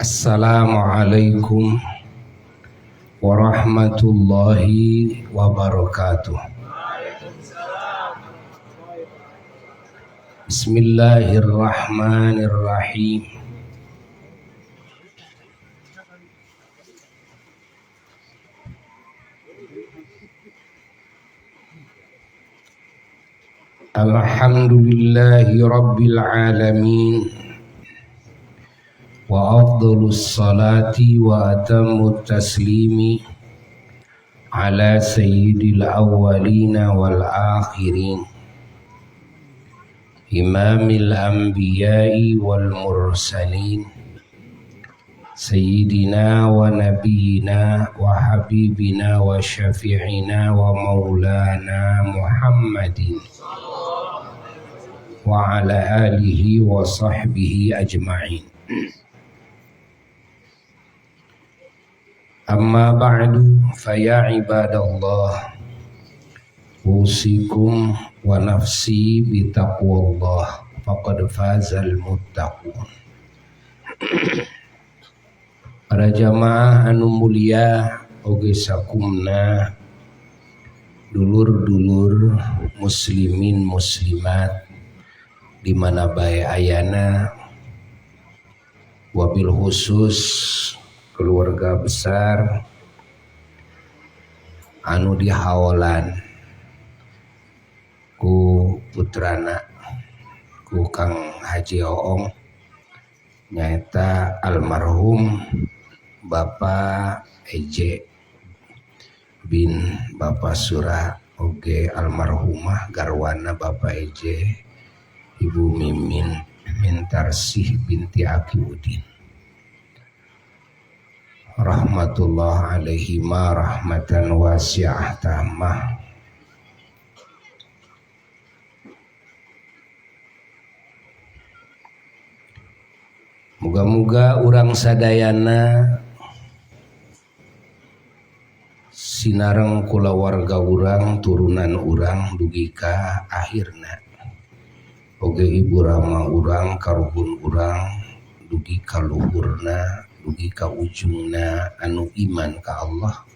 Assalamualaikum warahmatullahi wabarakatuh. Bismillahirrahmanirrahim. Alhamdulillahi rabbil alamin. Wa afdhalus salati wa atammut taslimi ala sayyidil awwalina wal akhirin imamil anbiya'i wal mursalin sayyidina wa nabiyyina wa habibina wa syafi'ina wa maulana Muhammadin wa ala alihi wa sahbihi ajma'in. Amma ba'du, fa ya ibadallah, usikum wa nafsi bi taqwallah faqad fazal muttaqun. Para jamaah anu mulia oge sakumna dulur-dulur muslimin muslimat di mana bae ayana, wabil khusus keluarga besar anu dihaolan ku putrana ku Kang Haji Oong nyaeta almarhum Bapak Eje bin Bapak Sura oge almarhumah garwana Bapak Eje Ibu Mimin Mintarsih binti Aki Udin rahmatullah alaihi ma rahmatan wasi'ah tamah. Muga-muga urang sadayana sinareng kulawarga urang turunan urang dugi ka akhirna oge ibu rama urang karuhun urang dugi ka luhurna dugi ka ujungna anu iman ka Allah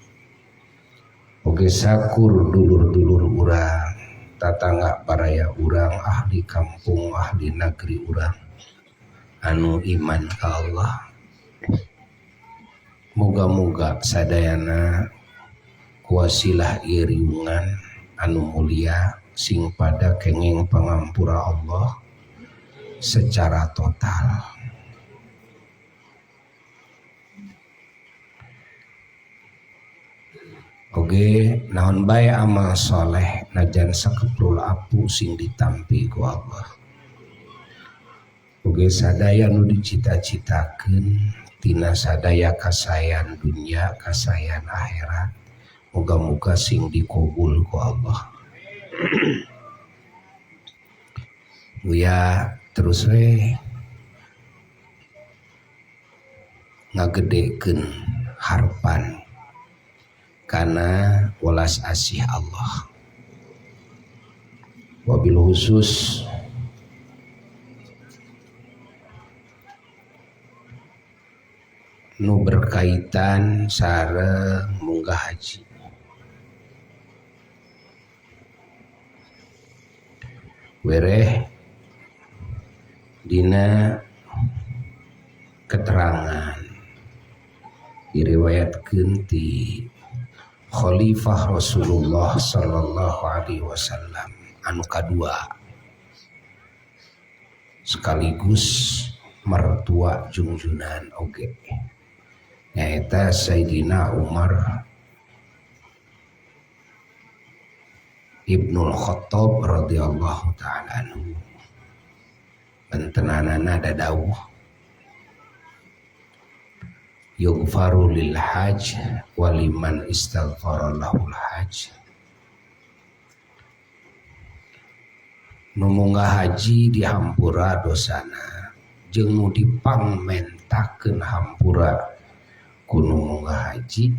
oge sakur dulur-dulur urang tatangga baraya urang ahli kampung ahli negeri urang anu iman ka Allah. Moga-moga sadayana kuasilah ieu riungan anu mulia sing pada kenging pangampura Allah secara total. Oge naon bae amal soleh najan sakeprul apu sing ditampi ku Allah. Oge sadaya nu dicita-citakeun tina sadaya kasayan dunya kasayan akhirat moga-moga sing dikabul ku Allah. Buya terus we ngagedekeun harpan kana welas asih Allah. Wabil khusus nu berkaitan sareng munggah haji. Wereh dina keterangan diriwayatkeun ti Khalifah Rasulullah sallallahu alaihi wasallam anu kadua sekaligus mertua jungjunan oge nyaeta Sayyidina Umar Ibnul Khattab radhiyallahu ta'ala anhu. Bentenanana dadawuh yughfaru lil hajj waliman istaghfara lahul hajj. Nu munggah haji dihampura dosana jeung nu dipangmentakeun hampura ku nu munggah haji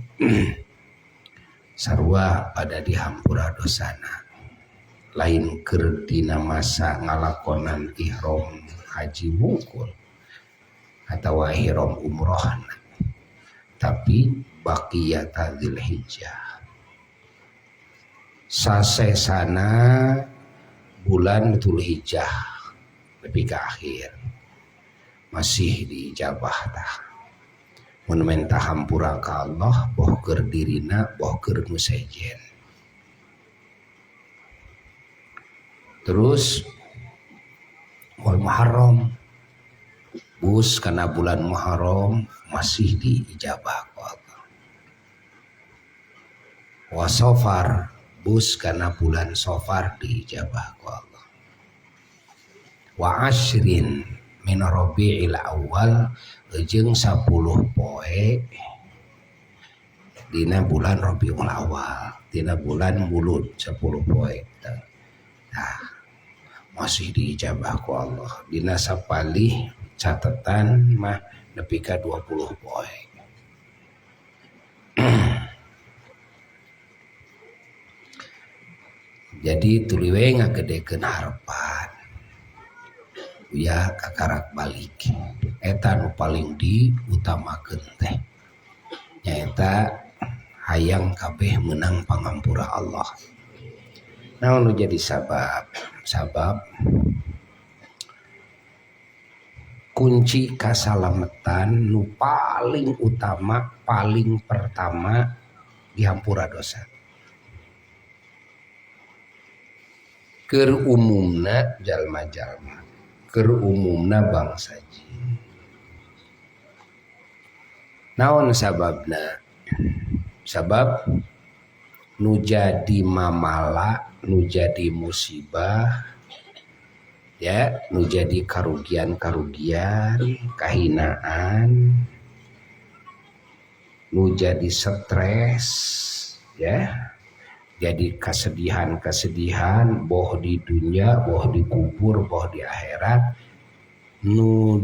sarua pada dihampura dosana. Lain keur dina masa ngalakonan ihram haji wungkul. atawa ihram umroh, tapi baqiyata Dzulhijjah sasesana bulan Dzulhijjah lebih ke akhir masih diijabah tah. Mun menta hampura ka Allah boh keur dirina boh keur nu sejen. Terus wal Muharram bus kana bulan Muharram masih diijabah ku Allah. Wa Safar bus kana bulan Safar diijabah ku Allah. Wa ashrin min Rabi'il Awal jeung 10 poe dina bulan Rabiul Awal, dina bulan Mulud 10 poe. Nah, masih diijabah ku Allah. Dina sapalih catatan mah nepi ka 20 poe. Jadi tuluy we ngagedekeun harepan. Ya kakarak balik eta nu paling diutamakeun teh nyaeta hayang kabeh menang pangampura Allah. Naon nu jadi sabab? Sabab kunci kasalamatan nu paling utama, paling pertama dihampura dosa. Keur umumna jalma-jalma, keur umumna bangsa jin. Naon sababna? Sabab nu jadi mamala, nu jadi musibah, ya, nu jadi karugian-karugian, kahinaan, nu jadi stres, ya, jadi kesedihan-kesedihan boh di dunia, boh di kubur, boh di akhirat, nu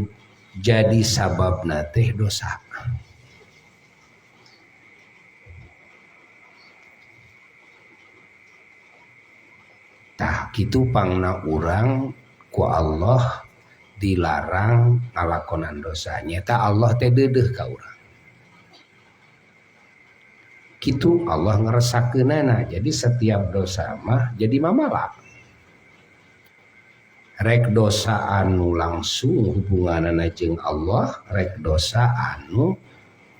jadi sababna teh dosa. Tah kitu pangna urang ku Allah dilarang ngalakonan dosa. Nyata Allah teh deudeuh ka urang. Kitu Allah ngeresakeunana. Jadi setiap dosa mah jadi mamala. Rek dosa anu langsung hubunganana jeung Allah, rek dosa anu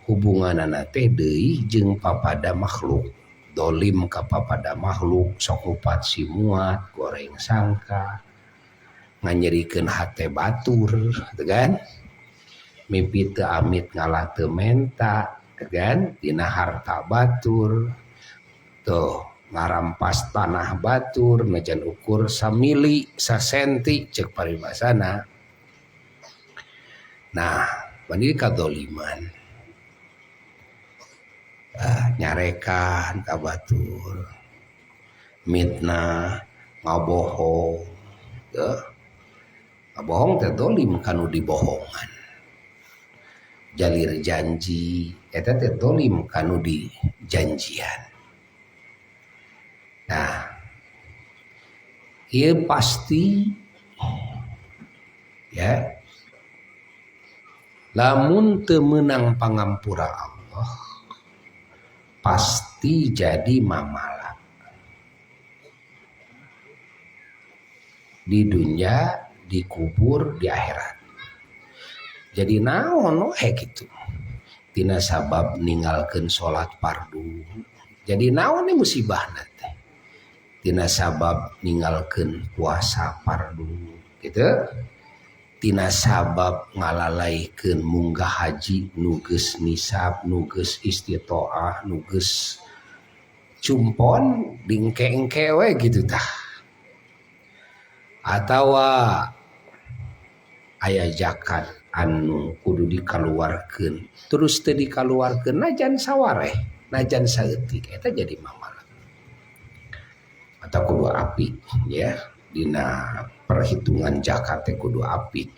hubunganana teh deui jeung papada makhluk. Dolim ka papada makhluk, sok lupat simuat, goreng sangka, nganyerikeun hate batur, teu kan? Mimpi teu amit ngalah teu menta, kan? Dina harta batur, tuh ngarampas tanah batur, najan ukur samili sasenti cek paribasana. Nah, bani kadoliman. Nyarekan ka batur, mitnah, ngabohong, teu. Ngabohong teh dolim kanu dibohongan. Jalir janji eta teh dolim kanu dijanjian. Nah, ieu pasti ya lamun teu meunang pangampura Allah pasti jadi mamala di dunia, di kubur, di akhirat. Jadi naon we kitu tina sabab ninggalkeun salat fardu. Jadi naon musibahna teh tina sabab ninggalkeun puasa fardu gitu, tina sabab ngalalaikeun munggah haji nu geus nisab, nu geus istitoah, nu geus cumpon dingke-engke we gitu tah. Atawa aya zakat anu kudu dikaluarkeun terus teu dikaluarkeun najan sawareh, najan saeutik, eta jadi mamala. Atau kudu apik ya dina perhitungan zakat teh kudu apik,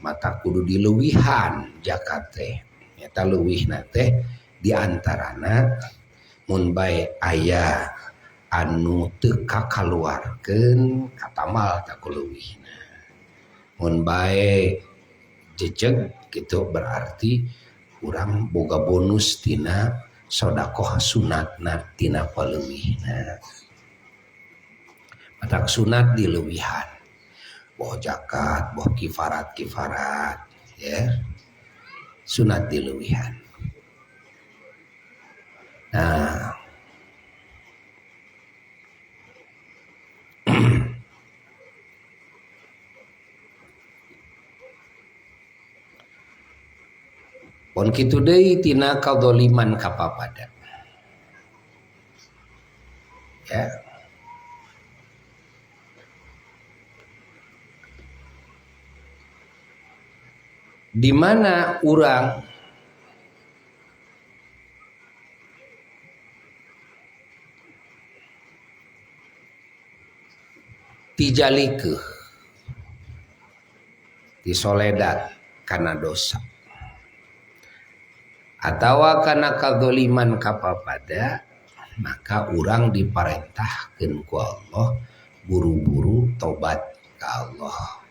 mata kudu dileuwihan zakat teh. Nyata leuwihna teh diantarana mun bae aya anu teu kakaluarkeun katamal tak kuleuwihna. Mun bae jejeg Gitu berarti urang boga bonus tina sedekah sunatna tina paleuwihna. Matak sunat dileuwihan. Boh zakat, boh kifarat-kifarat ya. Sunat dileuwihan. Nah, pon kitu deui tina kadzaliman kapapada. Ya. Di mana urang tijalikeuh tisoledat kana dosa atawa kana kadzaliman kapapada, maka urang diparentahkeun ku Allah buru-buru tobat ka Allah.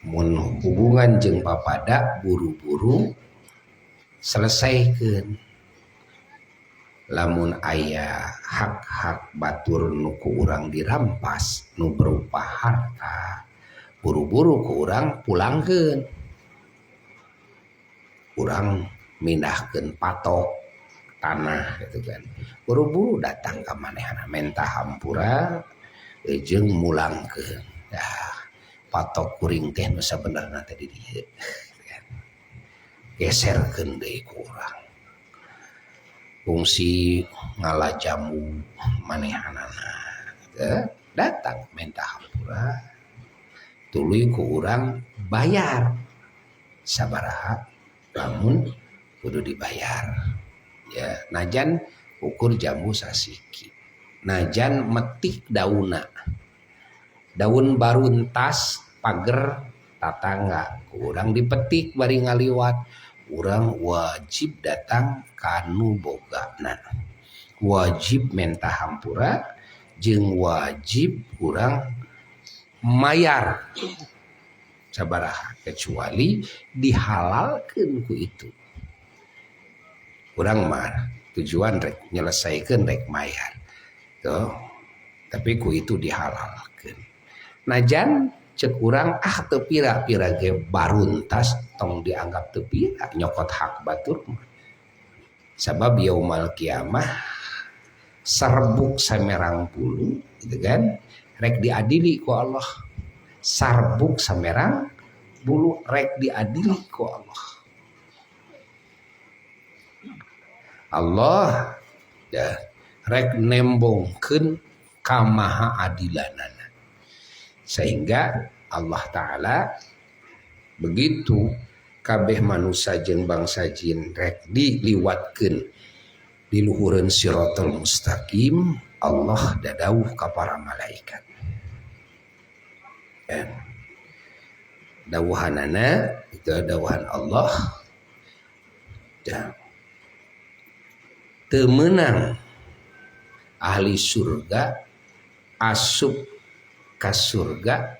Mun hubungan jeung papada buru-buru selesaikan. Lamun aya hak-hak batur nu ku urang dirampas nu berupa harta, buru-buru ku urang pulangkeun. Urang mindahkeun patok tanah gitu kan. Buru-buru datang ka manehna menta hampura jeung mulangkeun. Dah patok kuring teh nu sabenerna teh di dieu. Geserkeun deui ku urang. Fungsi ngala jamu manehanana datang menta hampura tuluy ku urang bayar sabaraha lamun kudu dibayar ya, najan ukur jamu sasiki, najan metik dauna, daun baruntas pager tatangga ku urang dipetik bari ngaliwat, urang wajib datang kanu bogana, wajib menta hampura jeung wajib urang mayar sabaraha kecuali dihalalkeun ku itu. Urang mah tujuan rek nyelesaikeun rek mayar tuh, tapi ku itu dihalalkeun. Najan cek urang ah teu pira-pira ge baruntas tong dianggap teu pira nyokot hak batur mah. Sabab yaumal kiamah serbuk samerang bulu gitu kan rek diadili ku Allah. Sarbuk samerang bulu rek diadili ku Allah. Allah ya rek nembongkeun kamaha adilanana. Sehingga Allah Ta'ala begitu kabeh manusia jeung bangsa jin rek diliwatkeun di luhureun siratal mustaqim, Allah dadauh ka para malaikat. Dawuhanana itu dawuhan Allah. Ya. Teu meunang ahli surga asup ka surga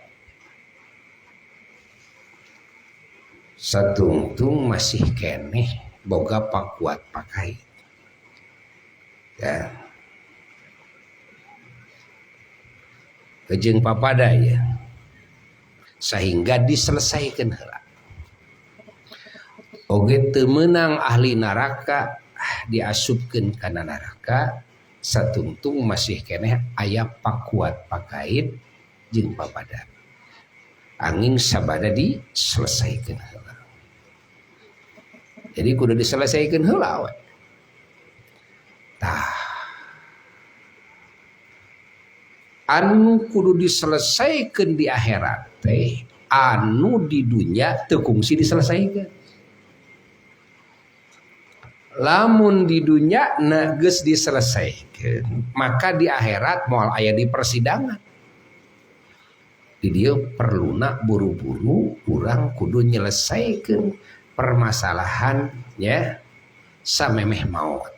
satungtung masih keneh boga pakuat pakai. Ya. Jeung papada ya. Sehingga diselesaikan heula. Oge teu meunang ahli neraka diasupkeun kana neraka satungtung masih keneh aya pakuat pakait jeung papada. Angin sabada diselesaikan heula. Jadi kudu diselesaikan heula we. Tah. Anu kudu diselesaikan di akhirat teh anu di dunia teu kungsi diselesaikan. Lamun di dunia na geus diselesaikan, maka di akhirat moal aya di persidangan. Di dieu perluna buru-buru urang kudu nyelesaikeun permasalahan ya samemeh maot.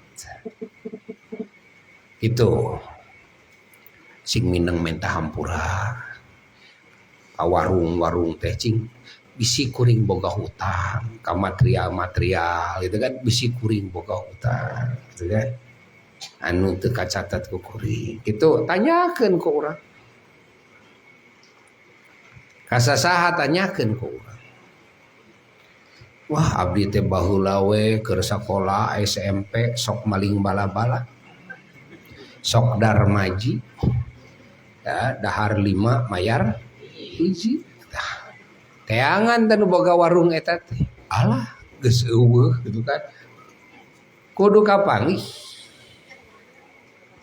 Itu sing mineng menta hampura ka warung-warung teh cing Bisi kuring boga hutang ka material-material gitu kan, bisi kuring boga hutang gitu kan, anu teu kacatat ku kuring gitu, tanyakeun ku urang ka sasaha, tanyakeun ku urang. Wah abdi teh baheula we keur sakola SMP sok maling bala-bala, sok darmaji ya, dahar 5 mayar 1. Teangan teh nu boga warung eta teh, alah geus eueuh gitu kan, kudu kapanggih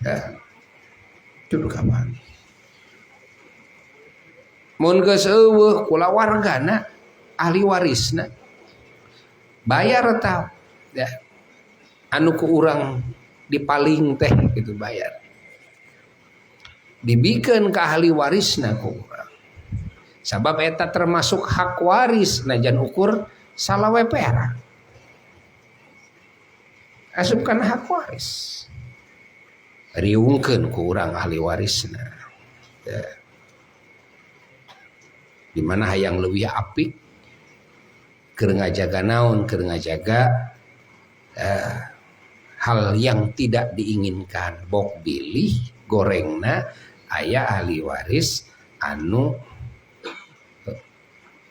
ya, kudu kapanggih. Mun geus eueuh kulawargana ahli warisna bayar tah ya, anu ku urang dipaling teh gitu bayar, dibikeun ka ahli warisna ku urang. Sabab eta termasuk hak waris najan ukur salawe perak asup kana hak waris, riungkeun ku urang ahli warisna ya. Di mana hayang leuwih apik keur ngajaga naon, keur ngajaga hal yang tidak diinginkan, bok bilih gorengna aya ahli waris anu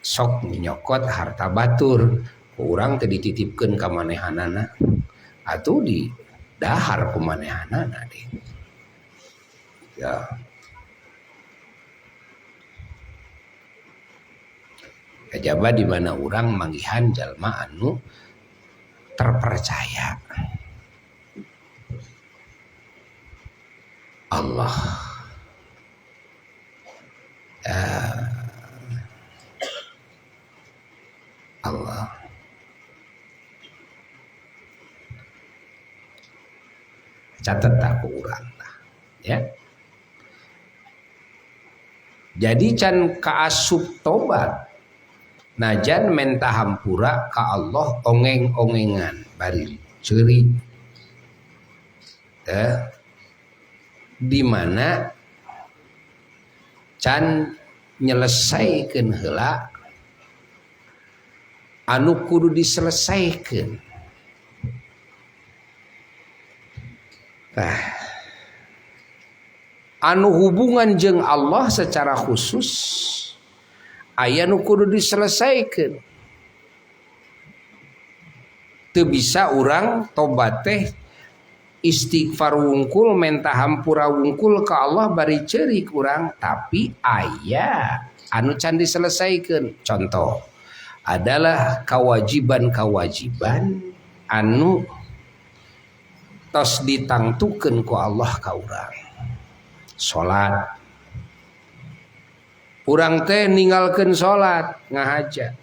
sok nyokot harta batur, urang teh dititipkeun ka manehanana atuh di dahar ku manehanana deh ya. Kajaba di mana urang manggihan jalma anu terpercaya. Allah Allah catat aku urang lah ya. Jadi can kaasup tobat najan menta hampura ka Allah ongeng-ongengan bari ceurik teh, di mana can nyelesaikeun heula anu kudu diselesaikeun. Tah anu hubungan jeung Allah secara khusus aya nu kudu diselesaikeun. Teu bisa urang tobat teh istighfar wungkul, menta hampura wungkul ka Allah bari ceurik urang, tapi aya anu can diselesaikeun. Contoh adalah kewajiban-kewajiban anu tos ditangtukeun ku Allah ka urang. Salat, urang teh ninggalkeun salat ngahaja,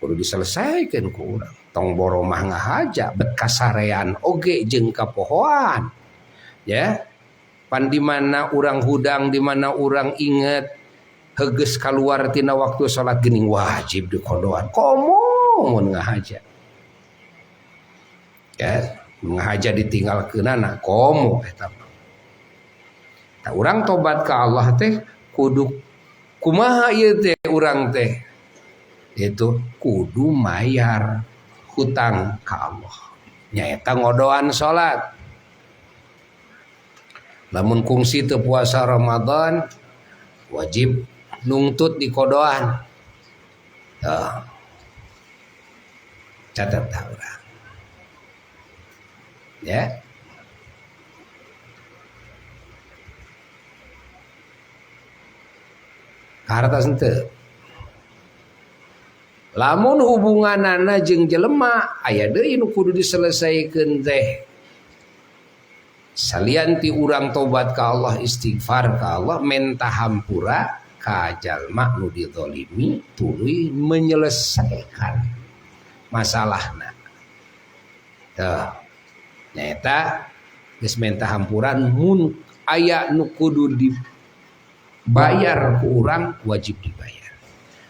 kudu diselesaikeun ku urang. Tong boromah ngahaja bet kasarean oge jeung kapohoan ya. Pan di mana urang hudang, di mana urang inget heugeus kaluar tina waktu salat geuning wajib dikodoan, komo mun ngahaja ya, ngahaja ditinggalkeunana komo eta mah. Tah urang tobat ka Allah teh kudu kumaha ieu teh urang teh itu kudu mayar hutang ka Allah, nyaeta ngodoan salat. Lamun kungsi teu puasa Ramadan wajib nungtut di kodoan. Tuh. Catat tah urang ya. Harta henteu. Lamun hubunganana jeung jelema aya deui nu kudu diselesaikeun teh. Salian ti urang tobat ka Allah, istighfar ka Allah, menta hampura ka jalma nu dizalimi, tuluy menyelesaikan masalahna. Tah nyaeta geus menta hampura mun aya nu kudu dibayar ku urang wajib dibayar.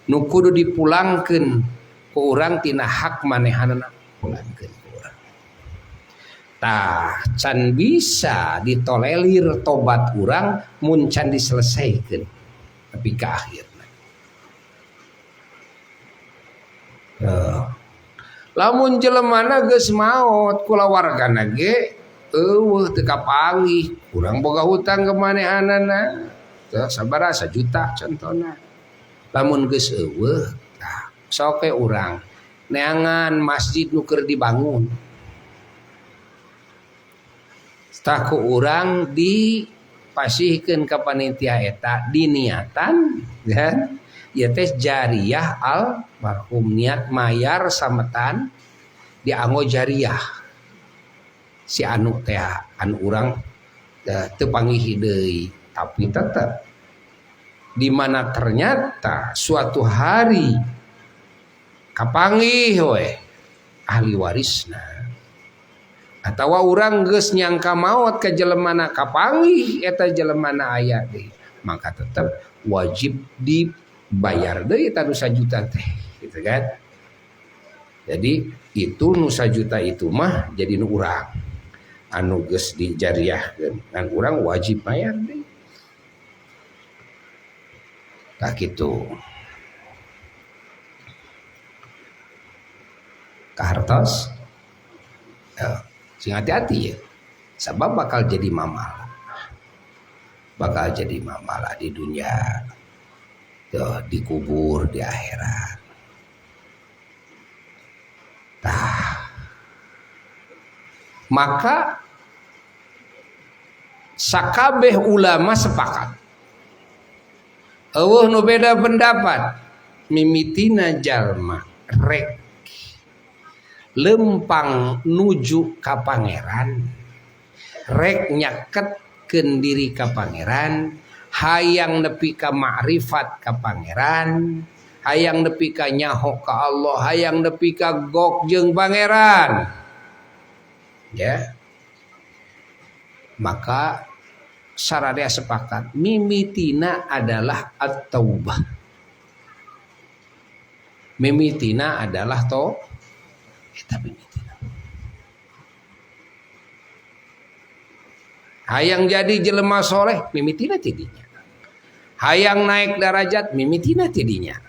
Nu kudu dipulangkeun ku urang tina hak manehanana pulangkeun ku urang. Tah can bisa ditolelir tobat urang mun can diselesaikeun tapi ka akhirna. Lamun jelemana geus maot kulawargana ge eueuh teu kapanggih, urang boga hutang ka manehanana teu sabaraha sajuta contona. Lamun geus eueuh tah sok we urang neangan masjid nu keur dibangun. Tah ku urang dipasihkeun ka panitia eta diniatan kan ieu teh jariyah almarhum, niat mayar sametan dianggo jariyah si anu teh anu urang teu panggih deui, tapi tetep di mana ternyata suatu hari kapanggih we ahli warisna atawa urang geus nyangka maot ka jelemana kapanggih eta jelemana aya deui, maka tetep wajib dibayar deui eta nu sajuta teh gitu kan. Jadi itu nu sajuta itu mah jadi nu urang anu geus dijariahkeun kan urang wajib bayar deui. Tah kitu. Kahartos sing hati-hati ya, sebab bakal jadi mamala, bakal jadi mamala di dunia, tuh, dikubur di akhirat. Tah, maka sakabeh ulama sepakat, eueuh nu beda pendapat, mimitina jalma rek lempang nuju ka pangeran, rek nyaketkeun diri ka pangeran, hayang nepi ka makrifat ka pangeran, hayang nepi ka nyaho ka Allah, hayang nepi ka gok jeung pangeran, ya. Maka sararea sepakat mimitina adalah at-taubah, mimitina adalah to eta mimitina. Hayang jadi jelema soleh mimitina tidinya, hayang naik darajat mimitina tidinya,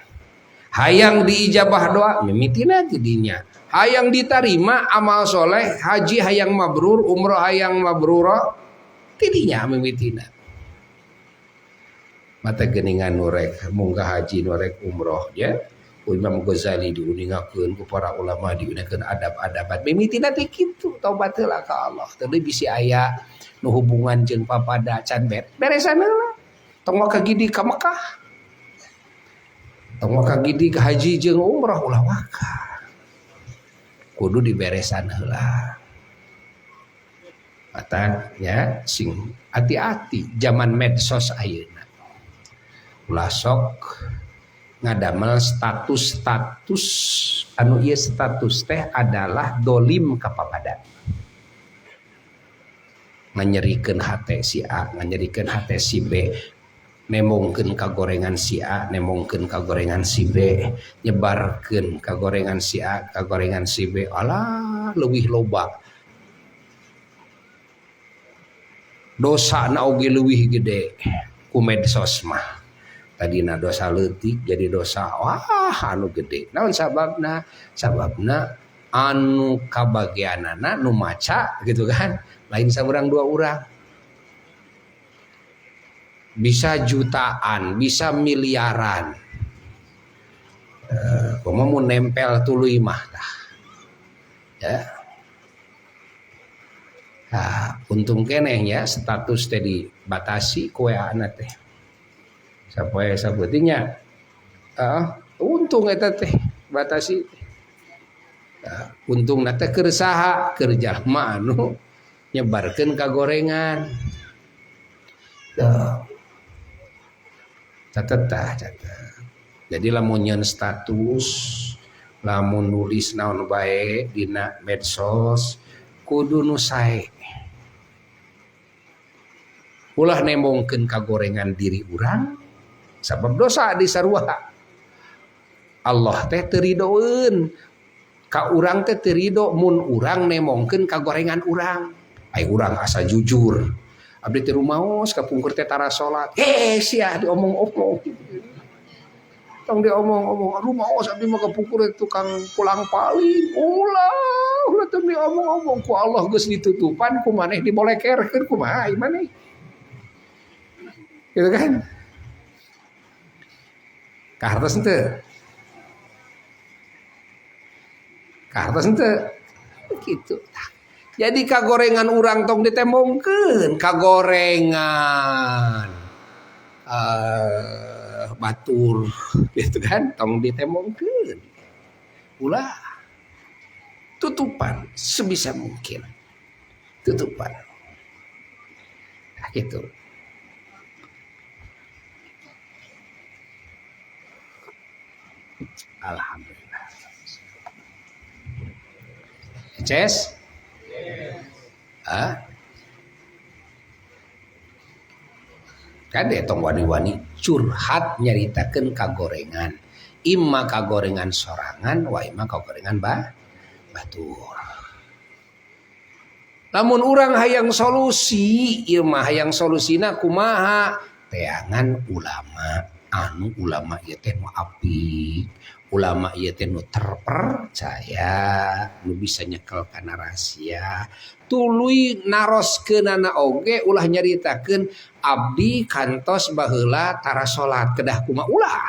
hayang diijabah doa mimitina tidinya, hayang ditarima amal soleh, haji hayang mabrur, umroh hayang mabrurah tidinya mimitina. Mata geningan nurek munggah haji nurek umroh ya. Imam Ghazali diuningakeun ku para ulama, diuningakeun adab-adabat mimitina teh kitu, taubat heula ka Allah. Teu bisi aya nu hubungan jeung papada can beresan heula. Tong waka gidi ka Mekah, tong waka gidi ka haji jeung umroh, ulah waka, kudu diberesan heula. Mata ya sing hati-hati zaman medsos ayeuna, ulah sok ngadamel status-status anu ieu status teh adalah dolim ka papada, nganyerikeun hate si A, nganyerikeun hate si B, nemongkeun kagorengan si A, nemongkeun kagorengan si B, nyebarkeun kagorengan si A, kagorengan si B, alah leuwih loba dosa na oge leuwih gede ku medsos mah. Tadina dosa leutik jadi dosa wah anu gede. Naon sababna? Sababna anu kabagianana nu maca gitu kan, lain saurang dua urang, bisa jutaan, bisa miliaran. Komo mun nempel tuluy mah tah. Ya. Nah, untung keneh nya status teh dibatasi ku WA-na teh. Sapoe sabeutinya. Untung eta teh batasi. Untungna teh keur saha? Keur jalma anu nyebarkeun kagorengan. Catet tah, catet. Jadi lamun nyeun status, lamun nulis naon bae dina medsos kudu nu sae. Ulah nembongkeun kagorengan diri urang sabab dosa di sarua. Allah teh teu ridoeun ka urang teh teu rido mun urang nemongkeun kagorengan urang. Ai urang asa jujur, abdi teh rumaos kapungkur teh tara salat, sia diomong-omong. Tong diomong-omong, aduh maos abdi mah kapungkur tukang pulang paling. Ulah, ulah tong diomong-omong ku Allah geus ditutupan ku maneh dibolekerkeun kumaha ieu maneh. Gitu kan? Kahartos henteu? Kahartos henteu? Gitu. Jadi kagorengan urang tong ditembongkeun, kagorengan batur gitu kan, tong ditembongkeun. Ulah, tutupan sebisa mungkin. Tutupan. Nah, gitu. Alhamdulillah. Ces? Hah? Kade tong wani-wani curhat nyaritakeun kagorengan. Imma kagorengan sorangan wa imma kagorengan batur. Lamun urang hayang solusi, ieu mah hayang solusina kumaha? Teangan ulama. Anu ulama ieu teh nu apik, ulama ieu teh nu terpercaya, nu bisa nyekel kana rahasia. Tuluy naroskeunana oge ulah nyaritakeun abdi kantos baheula tara salat kedah kumaha ulah.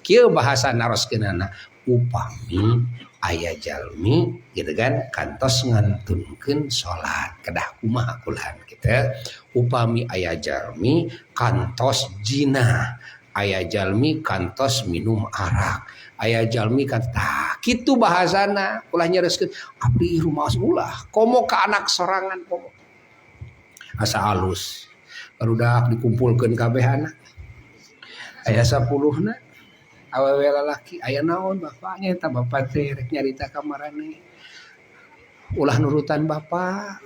Kieu bahasa naroskeunana upami aya jalmi gitu kan kantos ngantunkeun salat kedah kumaha kulan kitu. Upami aya jalmi kantos jinah, aya jalmi kantos minum arak, aya jalmi kan tah kitu bahasana ulah nyereskeun abdi rumaos ulah komo ka anak sorangan komo asa alus barudak dikumpulkeun kabeh anak aya 10na awewe lalaki aya naon bapaknya eta bapak teh rek nyarita ka marane ulah nurutan bapak.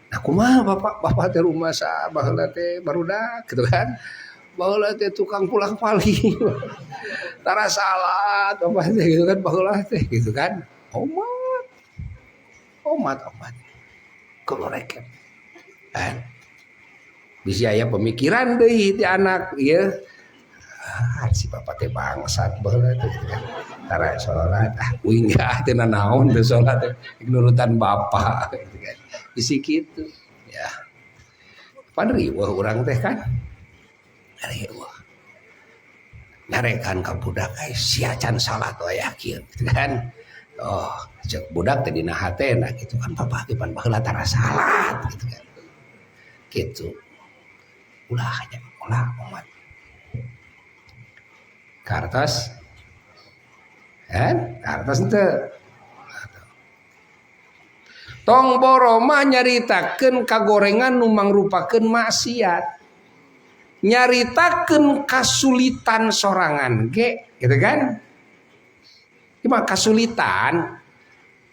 Nah kumaha bapak, bapak teh rumasa baheula teh barudak gitu kan. Baheula teh tukang pulang paling. Tara salat bapak teh gitu kan baheula teh gitu kan. Omat. Omat omat. Kulo rekep. Kan. Bisi aya pemikiran deui ti anak ieu. Ah, si bapak teh bangsat baheula teh gitu kan. Tara salat ah uing ah teh nanaon teh salat teh nurutan bapak gitu kan. Bisi kitu ya. Pan riweuh urang teh kan. Riweuh. Narekan ka budak ai sia can salat wae yakin gitu kan. Oh, cek budak teh dina hatena gitu kan bapak ge pan baheula tara salat gitu kan. Gitu. Ulah nya, ulah umat. Kartos. Kan? Kartos henteu. Tong boro mah nyaritakeun kagorengan nu mangrupakeun maksiat. Nyaritakeun kasulitan sorangan ge, gitu kan? Ieu mah kasulitan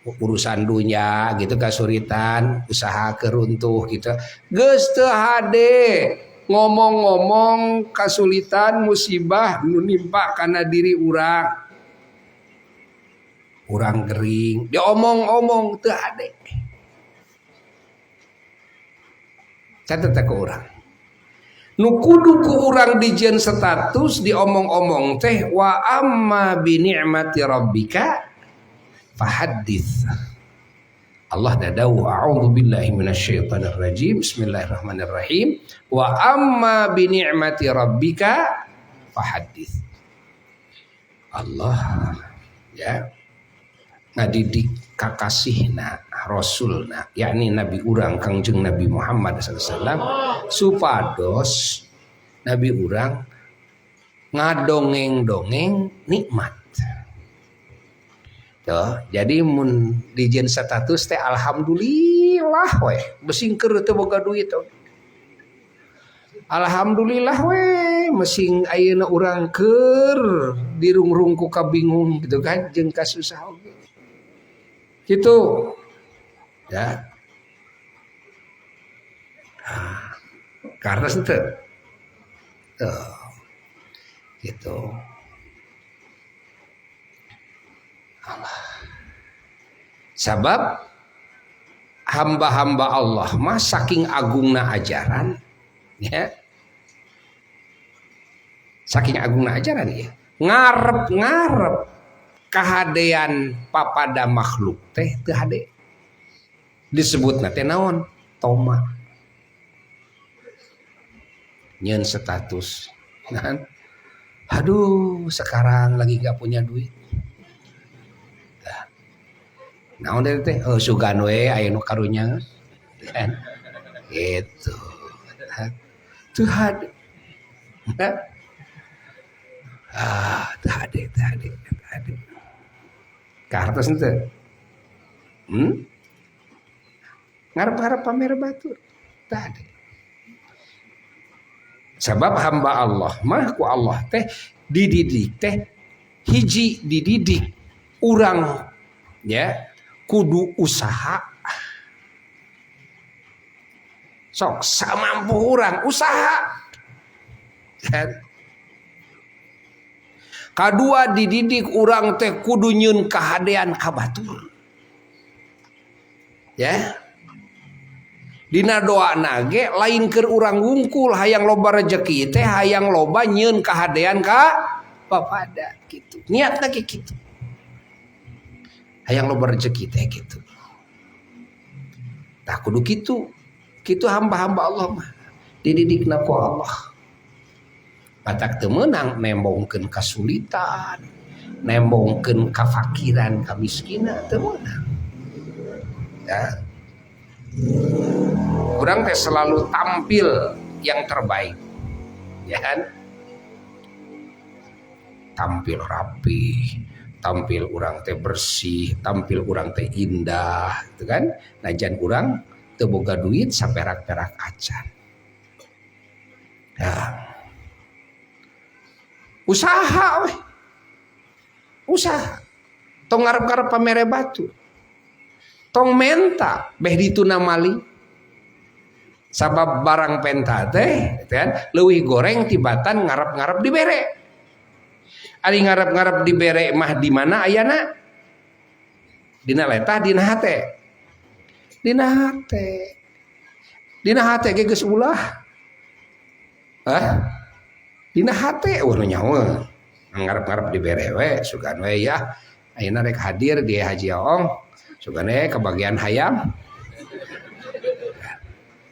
urusan dunya gitu, kasulitan usaha keruntuh gitu. Geus teu hade ngomong-ngomong kasulitan musibah nu nimpa kana diri urang. Urang gering diomong-omong teu hade. Catet ku urang. Nu kudu ku urang dijieun status diomong-omong teh wa amma bi ni'mati rabbika fahaddits. Allah dadawu a'udzu billahi minasyaitonir rajim. Bismillahirrahmanirrahim. Wa amma bi ni'mati rabbika fahaddits. Allah ya ngadidik kakasihna rasulna yakni nabi urang Kangjeng Nabi Muhammad sallallahu alaihi wasallam supados nabi urang ngadongeng-dongeng nikmat. Tuh, jadi mun dijieun status teh alhamdulillah we besing keur teu boga duit. Alhamdulillah we mesing ayeuna urang keur dirungrung ku kabingung gitu kan jeung kasusah oge. Gitu. Ya. Nah, karena itu. Tuh. Gitu. Allah. Sabab hamba-hamba Allah mah saking agungna ajaran ya. Saking agungna ajaran ya. Ngarep-ngarep kahadean papada makhluk teh teu hade. Disebutna teh naon? Toma. Nyeun status. Nah, aduh sekarang lagi gak punya duit. Nah, naon teh? Oh sugan we aya nu karunya. Kan? Gitu. Teu hade. Ah, teu hade, teu hade, teu hade. Kahartos henteu? Ngarep-ngarep pamer batur. Teu hade. Sabab hamba Allah mah ku Allah teh dididik teh hiji dididik urang ya kudu usaha. Sok samampu urang usaha. Kadua dididik urang teh kudu nyeun kahadean ka batur. Ya. Dina doa nage lain keur urang wungkul hayang loba rejeki teh hayang loba nyeun kahadean ka papada kitu. Niatna ge kitu. Hayang loba rejeki teh kitu. Tah kudu kitu. Kitu hamba-hamba Allah mah dididikna ku Allah. Batak teu meunang nembongkeun kasulitan, nembongkeun kafakiran, kamiskinan teu meunang. Ya. Urang teh selalu tampil yang terbaik. Ya kan? Tampil rapi, tampil urang teh bersih, tampil urang teh indah, gitu kan? Najan urang teu boga duit saperak-perak acan. Ya. Usaha weh. Usaha. Tong ngarep-ngarep pamere batu. Tong menta beh dituna mali. Sabab barang penta teh gitu kan leuwih goreng tibatan ngarep-ngarep dibere. Ari ngarep-ngarep dibere mah di mana ayana? Dina letah dina hate. Dina hate. Dina hate ge geus ulah. Hah? Dina hate eueuh nu nyawa. Ngarep-ngarep dibere we sugan we ya. Ayeuna rek hadir di Haji Oong. Sugan we kebagian hayam.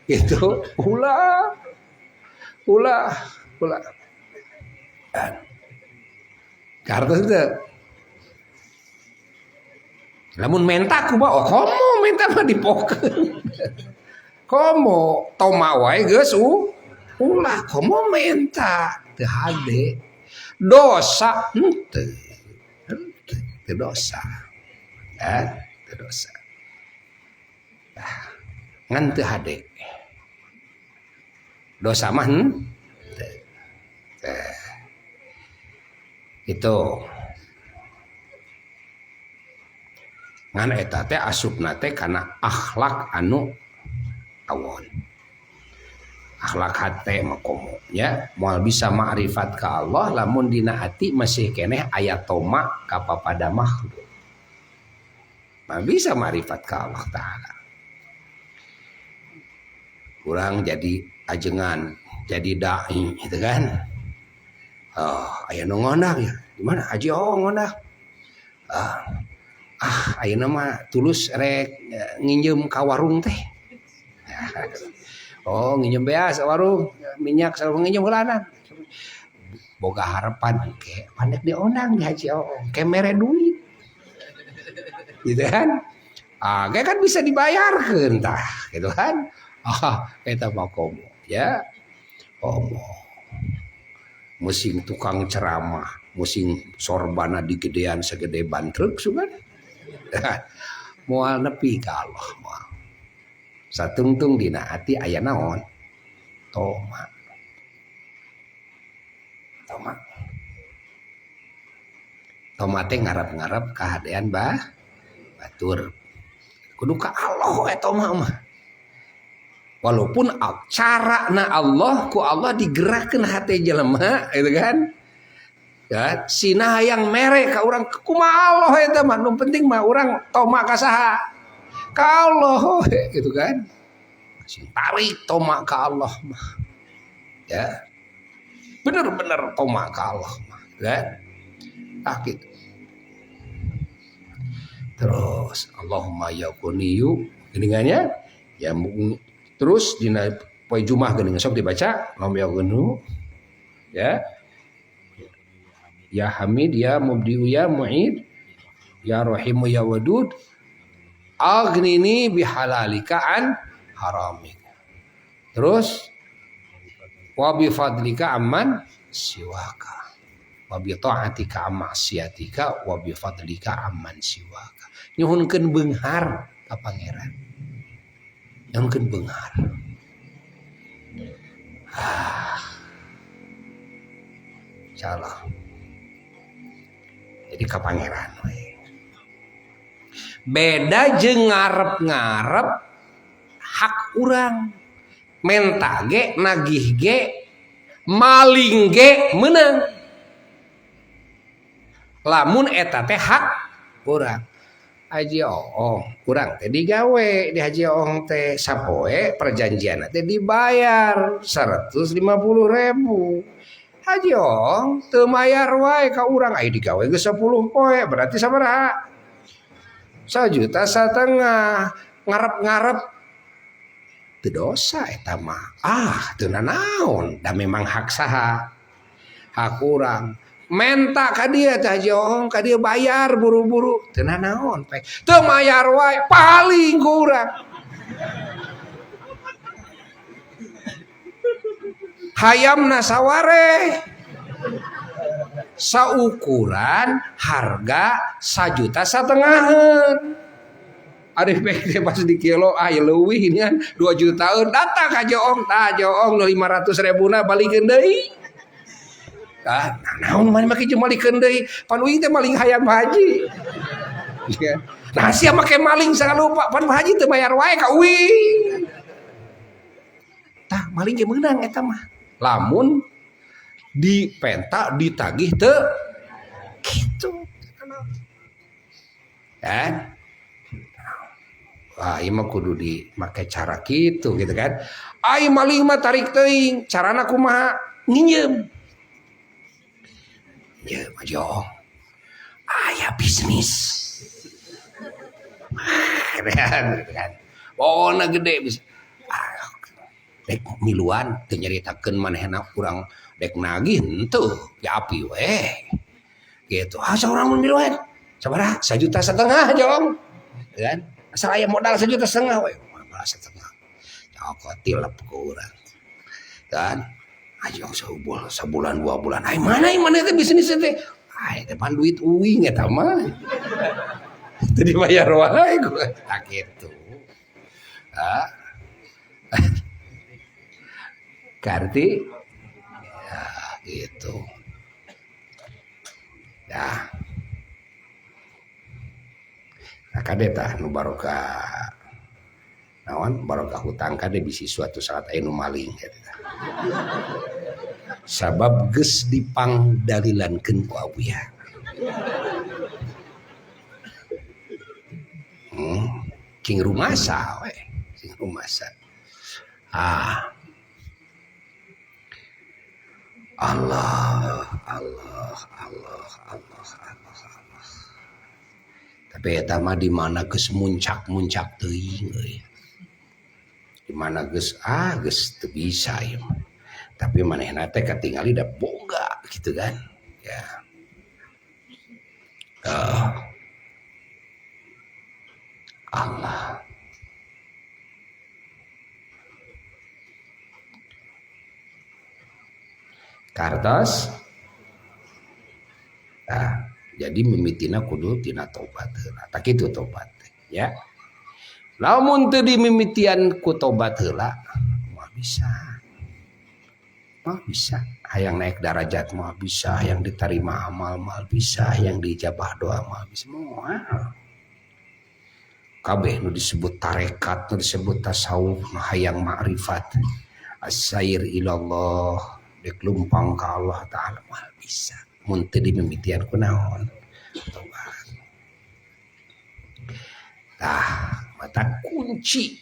Itu ulah. Ulah, ulah. Kartos teu. Lamun menta kumaha? Oh, komo menta mah dipokeun. Komo toma wae geus ulah komo menta teu hade. Dosa henteu. Teu dosa. Ya, teu dosa. Nah, ngan teu hade. Dosa mah henteu. Itu. Ngan eta teh asupna teh kana akhlak anu awon. Akhlak hate mah komo nya moal bisa ma'rifat ka Allah lamun dina hati masih keneh aya toma ka papada makhluk. Mah bisa ma'rifat ka Allah taala. Urang jadi ajengan, jadi dai gitu kan. Oh, aya nu ngondang ya. Di mana Haji Oong ngondang? Ayeuna mah tulus rek nginjem ka warung teh. Oh, nginjem beas warung, minyak sareng nginjem heulana. Boga harapan ke pandek diondang di Haji Oong, ke mere duit. Gitu kan? Ah, ge kan bisa dibayarkeun tah, gitu kan? Ah, eta mah komo ya. Komo. Musing tukang ceramah, musing sorbana digedean segede ban truk sugan. Moal nepi ka Allah moal. Satungtung dina ati aya naon? Toma. Toma. Toma teh ngarep-ngarep kahadean bah batur. Kudu ka Allah eta mah. Walaupun carana Allah ku Allah digerakkeun hate jelema gitu kan. Ya, sina hayang mere ka urang kumaha Allah eta mah nu penting mah urang toma ka saha? Ka Allah gitu kan. Sing tarik toma ka Allah mah. Ya. Bener-bener toma ka Allah mah, kan. Tah kitu. Terus Allahumma ya Ghaniyu geuningannya ya terus dina poe Jumat geuning sok dibaca Allahumma ya Ghaniyu ya. Ya Hamid ya Mubdiu ya Mu'id ya Rahimu ya Wadud aghnini bihalalika an haramik. Terus wa bi fadlika amman siwaka wa bi ta'atika am maksiatika wa bi fadlika amman siwaka. Nyuhunkeun beunghar ka pangeran. Nyuhunkeun beunghar. Insyaallah. Jadi ka pangeran we. Beda jeung ngarep-ngarep hak urang. Menta ge nagih ge maling ge meunang. Lamun eta teh hak urang. Haji Oong, urang teh digawe di Haji Oong teh sapoe perjanjian teh dibayar 150.000. Haji Oong teu mayar wae ka urang aya digawe geus 10 poe berarti sabaraha? 1,5 juta. Ngarep-ngarep teu dosa eta mah. Ah, teu nanaon, da memang hak saha? Hak urang. Menta ka dieu teh Haji Oong, ka dieu bayar buru-buru, teu nanaon pek. Teu mayar wae paling ku urang. Hayamna saware saukuran harga 1,5 juta. Arif pek pas di kilo ah leuwih ini kan 2 jutaan datang ka Joong tah Joong nu 500.000 na balikeun deui. Tah naon maneh make jeung malikeun deui pan uing teh maling hayam haji. Nah sia make maling sagala pan haji teu bayar wae ka uing. Tah maling ge meunang eta mah. Lamun dipenta ditagih teu kitu. Kan? Wah, ieu mah kudu dimake cara kitu gitu kan. Ai maling mah tarik teuing, carana kumaha? Nginjem. Ya, Haji Oong. Aya bisnis. Kan gitu kan. Pokona gede bisa. Dek miluan teu nyaritakeun manehna urang dek nagih henteu, ya api we. Gitu. Ah saurang mun miluan. Sabaraha? 1,5 juta Jong. Kan? Asal aya modal 1,5 juta we. Modal 1,5. Cokot tilep ku urang. Kan? Ayo sebulan 2 bulan. Ai mana mana teh bisnis teh? Ai teh pan duit uing eta mah. Teu dibayar wae ku. Tah kitu. Ah. Karti ya gitu. Ya. Nah kade tah nu barokah naon barokah hutang kade bisi suatu saat aya nu maling kitu tah. Sabab geus dipangdalilankeun ku Abuya. Cing rumasa we, cing rumasa. Ah. Allah, Allah, Allah, Allah, Allah, Allah. Tapi eta mah di mana geus muncak-muncak teuing euy. Di mana geus ah geus teu bisa ieu mah. Tapi manehna teh katingali da boga gitu kan. Ya. Allah. Kartos. Nah, jadi mimitina kudu tina tobat heula. Tah kitu tobat teh, ya. Lamun teu dimimitian ku tobat heula, moal bisa. Moal bisa. Hayang naik darajat moal bisa, hayang diterima amal moal bisa, hayang diijabah doa moal bisa, moal. Kabeh nu disebut tarekat, nu disebut tasawuf, nu hayang ma'rifat, as-sair ilallah, dek lumpang ka Allah Ta'ala moal bisa. Mun teu dimimitian ku naon? Tobat. Tah, mata kunci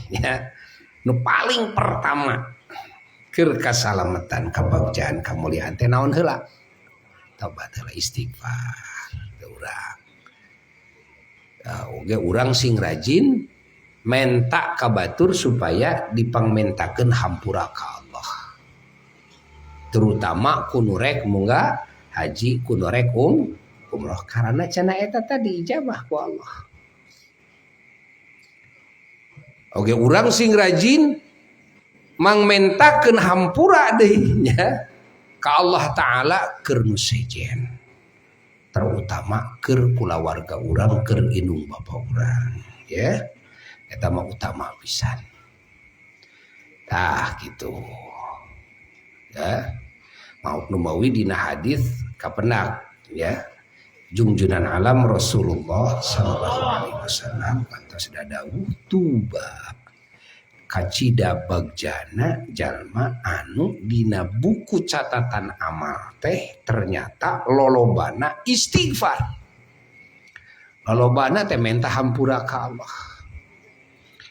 ya nu paling pertama keur kasalamatan kabagjaan kamuliaan teh naon heula? Tobat heula, istighfar teu urang. Oge urang sing rajin menta ka batur supaya dipangmentakeun hampura ka Allah. Terutama ku nu rek munggah haji, ku nu rek umroh karena cenah eta tadi ijabah ku Allah. Oke, urang sing rajin mangmentakeun hampura deui nya ka Allah Ta'ala keur nu sejen, terutama keur kulawarga urang, keur indung bapa urang ya, eta mah utama pisan. Tah gitu ya, mau numawi dina hadis kapenak ya, jungjunan alam Rasulullah sallallahu alaihi wasallam kantos dadawuh tuba kacida bagjana jalma anu dina buku catatan amal teh ternyata lolobana istighfar, lolobana teh menta hampura ka Allah,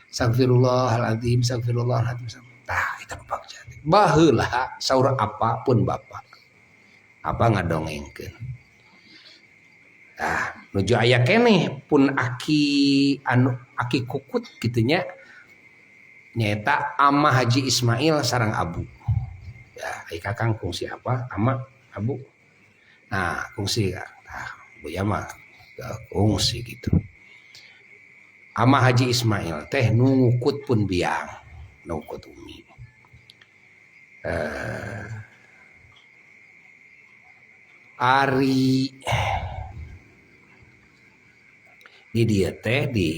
astagfirullahaladzim, astagfirullahaladzim. Tah eta bagja baheula saur apa pun bapak apa ngadongengkeun. Tah nuju aya keneh pun aki anu aki kukut kitu nya, nyaeta ama Haji Ismail sareng Abu ya, ai kakang kungsi apa ama Abu, nah kungsi tah buya mah kungsi gitu. Ama Haji Ismail teh nu ngukut pun biang, nu ngukut umi. Ari di dieu teh di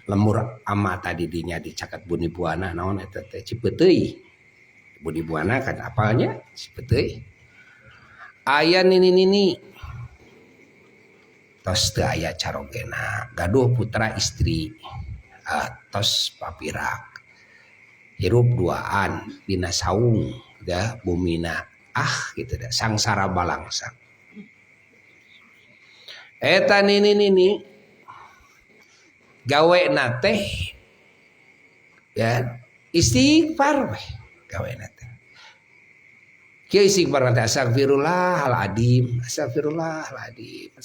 lemur ama tadi dinya di caket Buni Buana naon eta teh Cipeuteuy. Buni Buana kan apalnya Cipeuteuy. Aya nini-nini tos teu aya carogena, gaduh putra istri, tos papirak. Hirup duaan dina saung da bumina ah gitu da sangsara balangsang. Eta nini-nini gawe na teh ya istighfar weh gawe na teh. Kieu istighfar teh astagfirullahaladzim, astagfirullahaladzim.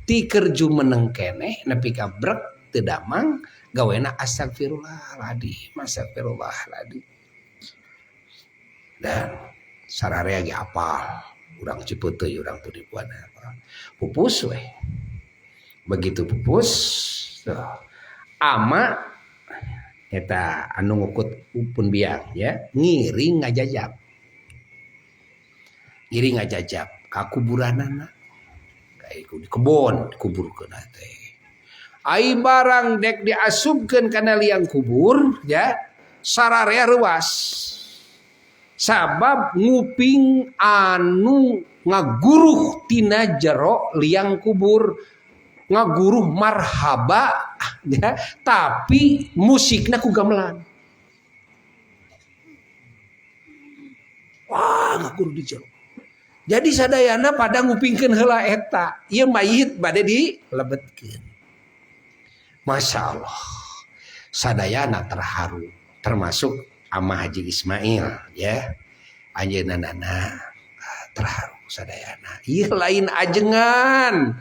Ti keur jumeneng keneh nepi ka brek teu damang gawena astagfirullahaladzim, astagfirullahaladzim. Dan sararea ge apal urang Cipeuteuy, urang Budi Buana. Pupus weh. Begitu pupus ama eta anu ngukut pun biang ya ngiring ngajajab, ngiring ngajajab ka kuburanana, ka di kebon dikuburkeun teh. Ai barang dek diasupkeun kana liang kubur ya sararea reuas, sabab nguping anu ngaguruh tina jero liang kubur, ngaguruh marhaba ya, tapi musikna ku gamelan. Wah, ngaguruh di jero. Jadi sadayana pada ngupingkeun heula eta, ieu mayit bade dilebetkeun. Masya Allah, sadayana terharu, termasuk ama Haji Ismail ya, anjeunna nana terharu sadayana. Ieu lain ajengan,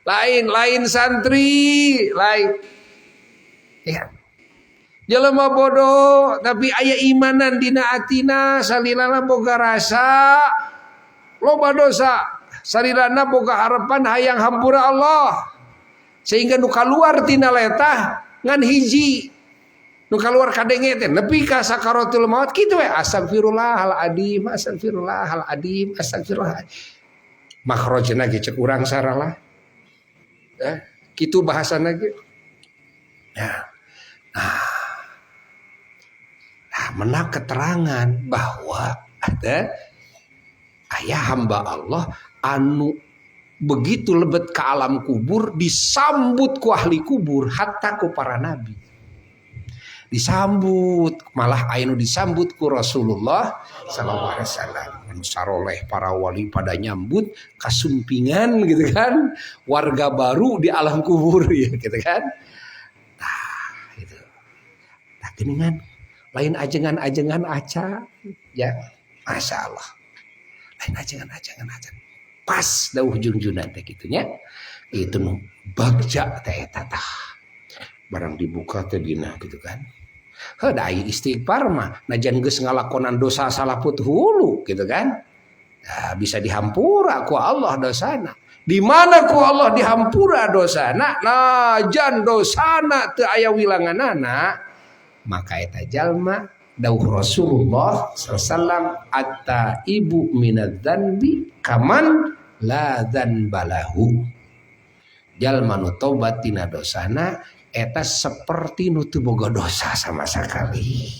lain santri, lain ya. Jelema bodoh tapi aya imanan dina atina, salilana boga rasa loba dosa, salilana boga harapan hayang hampura Allah, sehingga nu kaluar tina letah ngan hiji, nu kaluar kadenge teh nepi ka sakaratul maut kitu we, astagfirullahaladzim, astagfirullahaladzim, astagfirullah. Makhrajna ge cek urang saralah. Ya, kitu bahasana ge. Ya. Nah, menak keterangan bahwa ada ayah hamba Allah anu begitu lebet ke alam kubur disambut ku ahli kubur hatta ku para nabi. Disambut, malah anu disambut ku Rasulullah sallallahu alaihi wasallam. Anu saroleh para wali pada nyambut kasumpingan gitu kan, warga baru di alam kubur ya gitu kan. Nah, itu. Nah, geuningan lain ajengan-ajengan aca ya, Masya Allah. Lain ajengan-ajengan aca. Pas dawuh Jungjuna teh kitu nya. Itu nu bagja teh eta tah. Barang dibuka teh dina gitu kan. Heuh da aya istighfar mah najan geus ngalakonan dosa salaput hulu gitu kan. Nah, bisa dihampura ku Allah dosana. Di mana ku Allah dihampura dosana, najan dosana teu aya wilanganana, maka eta jalma dawuh Rasulullah sallallahu alaihi wasallam at-taibu minadz-dzanbi kaman la dzanbalahu. Jalma nu tobat tina dosana eta seperti nu teu boga dosa sama sekali.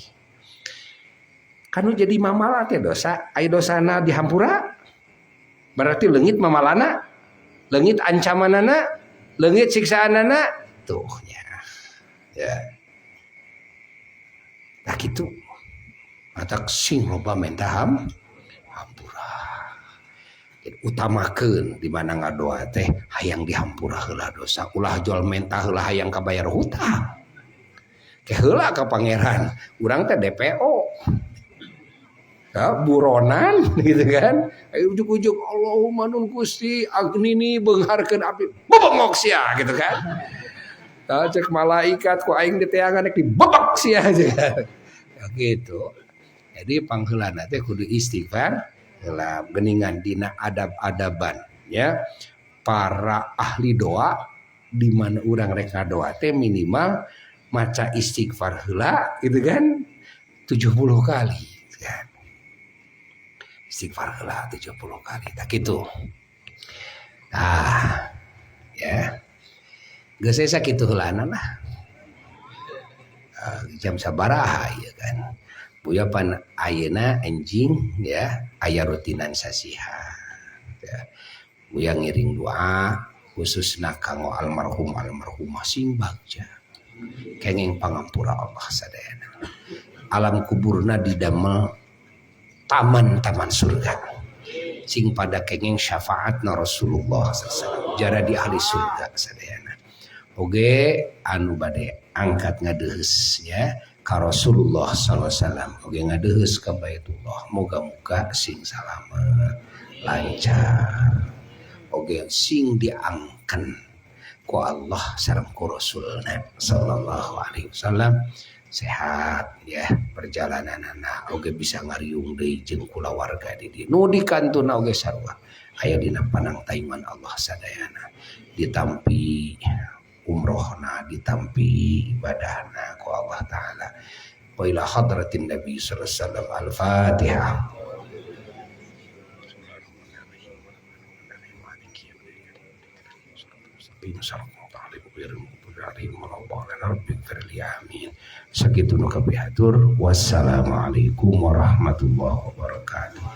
Kanu jadi mamala teh dosa, aya dosana dihampura berarti leungit mamalana, leungit ancamanana, leungit siksaanana, tuh nya. Ya. Nah kitu. Matak sing loba menta hampura. Jadi utamakeun di mana ngadoa teh hayang dihampura heula dosa, ulah jual menta heula hayang kabayar hutang. Ke heula ka pangeran, urang teh DPO. Ya, buronan gitu kan. Ayo ujuk-ujuk Allahumma nun Gusti agnini beungharkeun api. Bebengok sia gitu kan. Tah cek malaikat ku aing diteangan rek dibebek sia gitu kan. Ya gitu. Jadi pangheulana teh kudu istighfar heula geuningan dina adab-adaban ya. Para ahli doa di mana urang rek ngadoa teh minimal maca istighfar heula gitu kan 70 kali gitu kan. Istighfar heula 70 kali tak gitu. Ah ya. Geus saya sakitu heulana lah. Jam sabaraha ieu kan. Buya pan ayeuna enjing ya aya rutinan sasihan ya. Buya ngiring doa khususna kanggo almarhum almarhumah sing bagja kenging pangampura Allah sadayana. Alam kuburna didamel taman-taman surga sing pada kenging syafaatna Rasulullah sallallahu alaihi wasallam jara di ahli surga sadayana. Oge anu bade angkat ngadeheus ya ka Rasulullah sallallahu alaihi wasallam oge ngadeheus ka Baitullah moga-moga sing salamet lancar oge sing diangken ku Allah sareng ku Rasulna sallallahu alaihi wasallam sehat ya perjalananana oge bisa ngariung deui jeung kulawarga di dieu nu dikantuna oge sarua aya dina panangtayungan Allah sadayana ditampi umrohna ditampi ibadahna ku Allah taala. Wa ila hadratin Nabi sallallahu alaihi wasallam. Al-Fatihah. Sakitu nu kapihatur. Wassalamualaikum warahmatullahi wabarakatuh.